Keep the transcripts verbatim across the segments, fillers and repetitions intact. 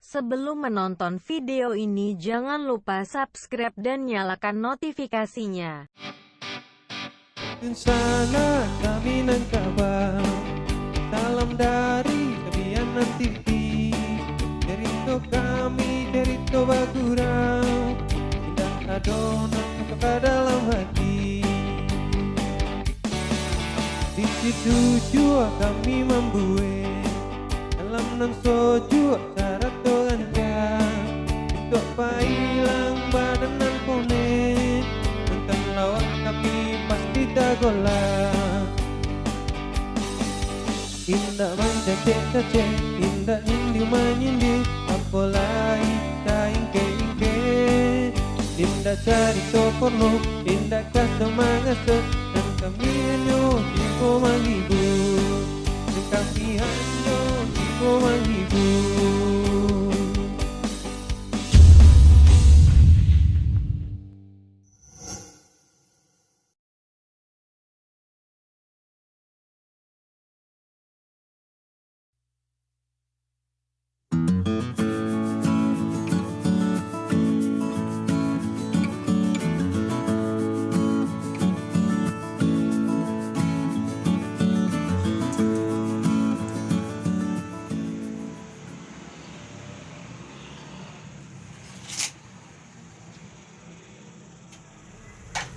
Sebelum menonton video ini, jangan lupa subscribe dan nyalakan notifikasinya. Dunsanak kami nan kaba, salam dari Sabianan T V. Cerito kami, cerito bagurau, indak ado nan masuk ka dalam hati. Di situ jua kami mambuek dalam nan sojuak sarato rancak, untuak pailang badan nan ponek, nonton lawak tapi pasti tagolak. Indak mancacek-cacek, indak nyindir-manyindir, apo lai taingkek-ingkek. Indak carito porno, indak kaso-mangaso, nan kami hanyo tibo manghibur. Nan kami hanyo tibo manghibur.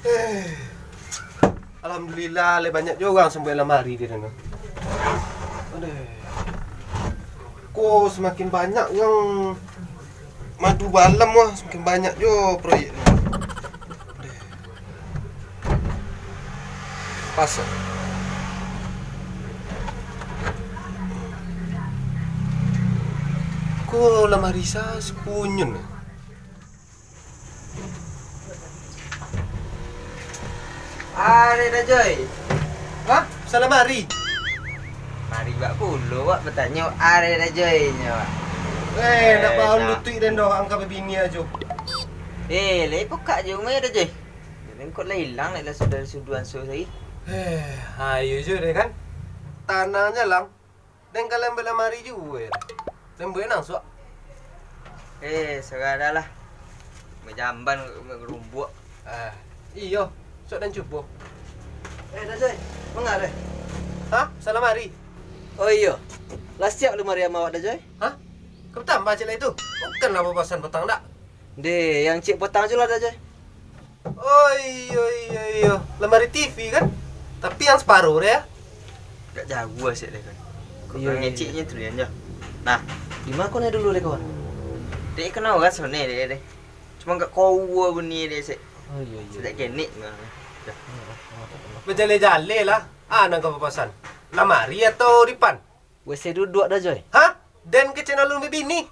Eh, alhamdulillah, lai banyak juo urang sumbuang lamari di sinan. Aduh. Ko samakin banyak urang madu balam wah, samakin banyak juo proyek. Aduh. Pas. Ko lamari sa-, sakunyun. Areh Da Joy. Hah? Salam ari? Mari bak pulo wak batanyo, areh Da Joy nyo wak. Eh, nak baun lutuik den doh, angka babini ajo. Eh, lai pokak jo umai Da Joy. Lengkok lah ilang, lah sudah suduan so tadi. Eh, ayo jo deh kan. Tanang je lang. Den ka lembek lamari juo, eh. Lembek nang suak. Eh, sagala lah. Majamban, marumbuak. Ah, iyo. Suak den cubo. Eh, Da Joy. Manga, deh? Hah? Salam ari? Oh, iyo. Lah siap lamari ama awak, Da Joy? Hah? Ka batambah cek lai tu? Bukanlah bapasan patang dak? Deh, yang cek potang ajo lah Da Joy. Oh, iyo, iyo, iyo. Lamari T V kan? Tapi yang separuh deh, ya? Agak jauah sih deh kan. Kok Iyo, iyo, ngeceknya iyo. tu, Lian, jo. Nah. Di ma ko nyo dulu deh, kawan? Dek kenal kan sone deh, deh. Cuma agak kowo bunyi deh, sih. Oh, iyo, iyo. Sejak kenik. Nah. Dah. Berjale-jale lah. Ah, nang ka papasan. Lamari atau dipan? W C duduak Da Joy. Hah? Den kecek nan alun babini?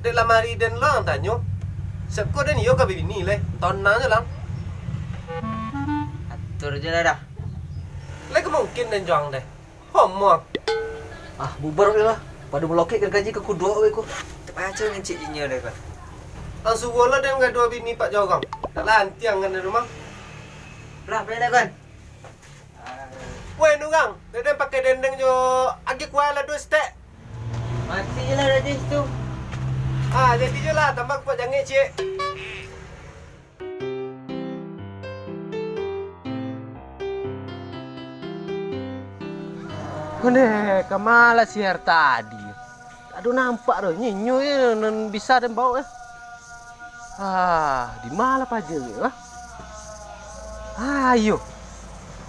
Dek lamari den lo ang tanyo. Siap ko den iyo ka babini lai. Tonang je lang. Atur je lah dah. Lai ka mungkin den jo ang deh. Homo ang. Ah, bubar je lah. Pado malokek ka kaji ka kuduak we ko. Tapacah ngancik jinyo deh kan. Ang suruah lah den gaduah bini pak jorang. Dak lantiang kan di rumah. Lah, pai lah kan. Weh, nurang, dendeng pakai dendeng jo, agiah kuah lado saketek. Mati je lah, Rajesh, tu. Ah, jadi je lah, tambah kuah jangek, ciek. Ondeh, kama lah si Her tadi? Ado nampak doh, inyo nan bisa den baok, eh. Ah, di ma lah paja, ah? Ah, iyo.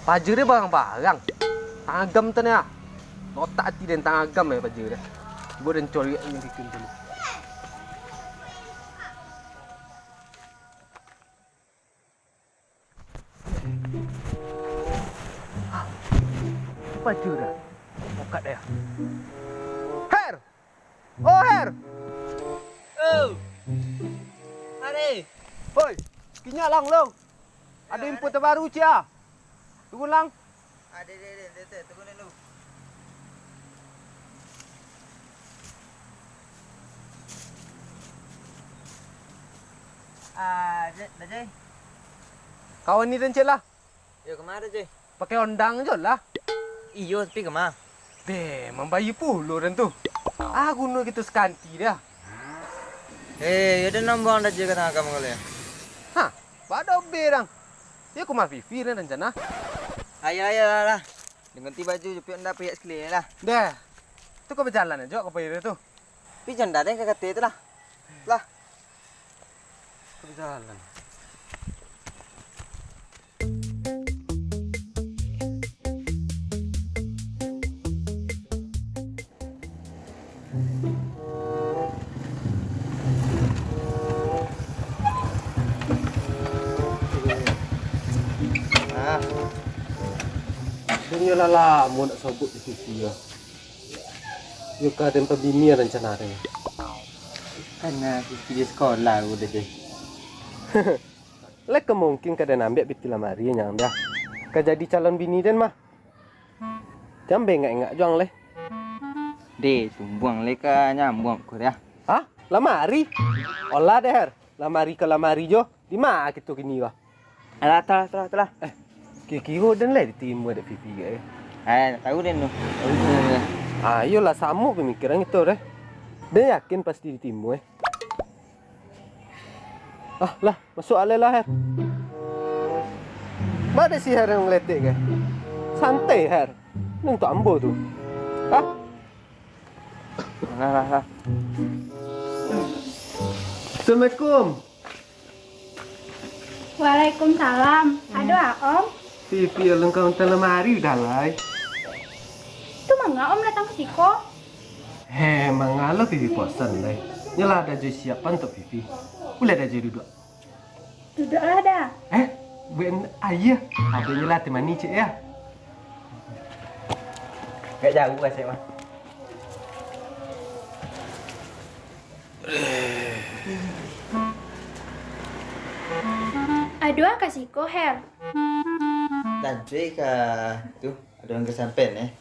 Paja deh barang-barang. Tangagam tu ni, ah. Lotak ati den tangagam, eh, paja deh. Cubo den coliak inyo bikin dulu. Apa tu dah? Mokat dia. Her! Oh, Her! Oh! Are! Hoi, kinyak lang lo. Ado info terbaru cia. Turun lang. Ah, deh, deh, deh, deh, deh, tunggu dulu. Ah, je, dah, Jai. Kawan ni den cek lah. Yo, kama, Jai? Pakai ondang jo lah. Iyo, tapi kama? Deh, mambayia pulo den tu. Ah, guno kito sakanti dah. Eh, yo den nan buang daje ka tangah kamar ko lai. Hah? Baa obe dang? Yo ka rumah Vivi den rancana. Ayo, ayo lah, lah. Dengan ti baju jepit ndak payah sekali lah. Dah. Tu ka bajalan ajo ka Pairi tu. Pi jan den ka kate tu lah. Lah. Ka bajalan. Ah. Inyo lah lamo nak sobok di Vivi yo. Yo ka den pabinian rancana den. Kan, ah, Vivi di sekolah udah deh. Lai ka mungkin ka den ambiak Vivi lamari nyang dah. Ka jadi calon bini den mah. Jan baengak-engak juo ang lai. Deh, sumbuang lai ka nyambuang ko dah. Hah? Lamari? Olah deh, Her. Lamari ka lamari jo. Di ma kito kini ko? Alah, tu lah, tu lah, tu lah. Eh, kiro-kiro den lai ditimu dek Vivi ko, eh? Eh, tak tahu den tu. Ah, iyolah, samo pamikiran kito deh. Den yakin pasti ditimu, eh? Ah, lah, masuak alai lah, Her. Baa dek si Her nan mangeletek ko? Santai, Her. Ini untuak ambo tu. Hah? Lah, lah, lah. Assalamualaikum. Waalaikumsalam. Ado a, Om? Vivi alun ka untan lamari udah lai. Tu manga Om datang ka siko? Heh, manga lo Vivi bosan lai. Nyolah dajo siapan untuak Vivi. Buliah dajo duduak. Duduaklah dah. Eh, buek aia. Ado nyolah teh manih, Cik, yo. Agak jauah rasonyo mah. Ado a ka siko, Her? Tadi ka tu, ado nan ka sampean, eh.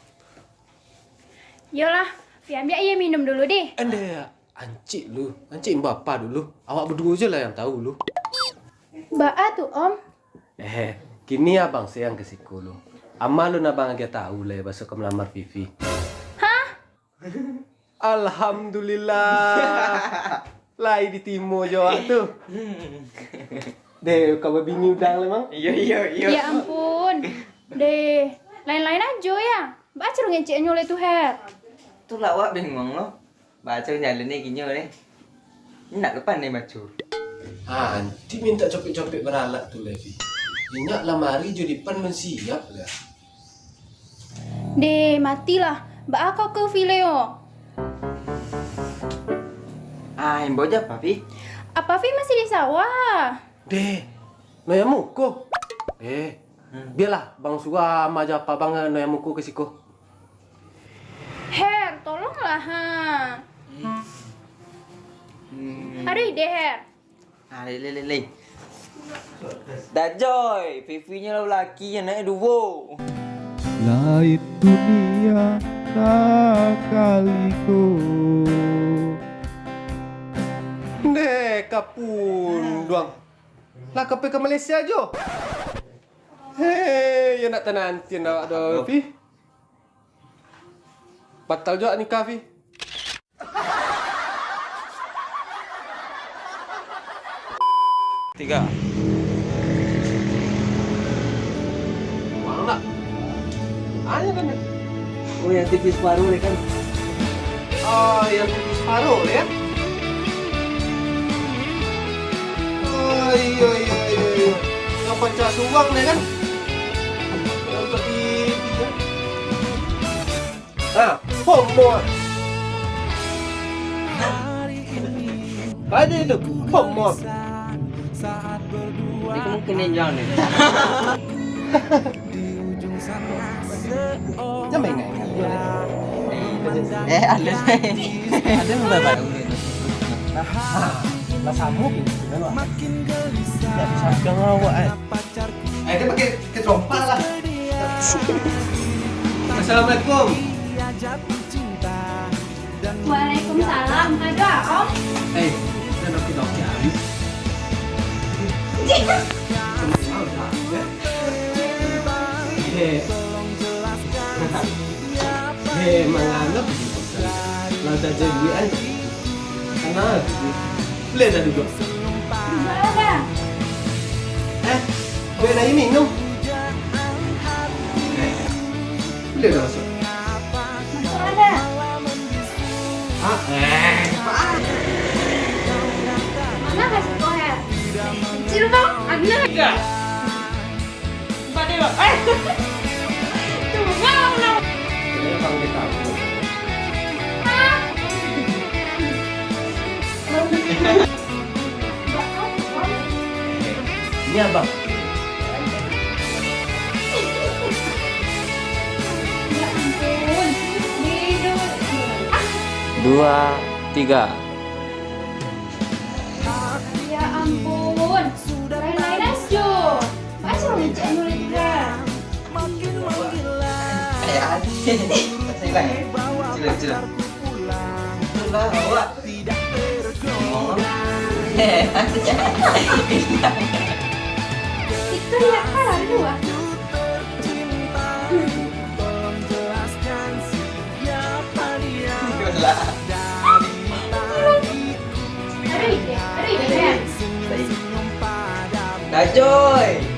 Yolah, pi ambiak aia minum dulu deh. Andeh, ancik lu, ancik imbau apa dulu? Awak baduo je lah nan tahu lu. Baa tu, Om? Eh, kini abang se nan ka siko lu. Ama lu nan abang agiah tahu lai, baso ka malamar Vivi. Hah? Alhamdulillah. Lai ditimu jo awak tu. Deh, ka babini udang lai, Mang. Iyo, iyo, iyo. Ya ampun. Deh, lain-lain ajo yo. Baa caro ngeceknyo lai tu, Her? Tu lah awak bingung lo. Baa caro jalannyo kini ko. Indak lo pandai baco. Ah, anti mintak copek-copek baralat tu lai, Vi. Inyak lamari jo dipan mansiap lah. Deh, matilah. Baa kau ka Vileo? Ah, imbau ja Apavi. Apavi masih di sawah. Deh, Noya Muko. Eh, hmm. Bialah, Bang suruah ama jo apa Bang Noya Muko ka siko. Her, tolonglah, ha. Hmm. Aduh, deh, Her. Ah, lai, lai, lai, lai. Dajoi, Vivinyo lah balaki, anaknyo duo. Langik dunia sakali ko. Ndeh, kapunduang. Lah ka pai ka Malaysia jo. Hei, yo nak tanantian awak do, Vi. Batal jo nikah, Vi. Tiga. Mana? Ayo kan. Oh, yang tipis paruh ni kan. Oh, yang tipis paruh ya. Oh, iyo, iyo, iyo, iyo. Yang pancak suang ni kan. Yang tadi tiga. Ah, homo. Ada itu, homo. Ini kemungkinan yang ni. Jangan ingat-ingat. Eh, ada. Ada yang baru ni. Ah, lah sama pun. Ya, sagang awak, eh. Eh, dia pakai ketrompa lah. Assalamualaikum. Waalaikumsalam. Ado a, Om? Eh, dah nak pindah ke hari. Eh. Eh, mangana begitu? Lah dah jadi, eh. Kenal gitu. Boleh dah duduk. Boleh dah. Eh, boleh dah ini, no? Eh, boleh dah masuk. Masuk ada. Ah, eh, apa? Mana kasih kau, Her? Kecil, Bang. Ada. Empat dia. Eh. Tunggu, tunggu. Ini abang kita. Hah? Ini abang. Ya ampun. Dua, tiga. Ya ampun. Lain-lain aja. Masa orang cek murid juga? Eh, ada. Saya hilang. Sila, sila. Itulah, awak. Ngomong. Eh, ada. Itu ya kan lalu ah. Itulah. Ada ide, ada ide, ya? Dah, coy.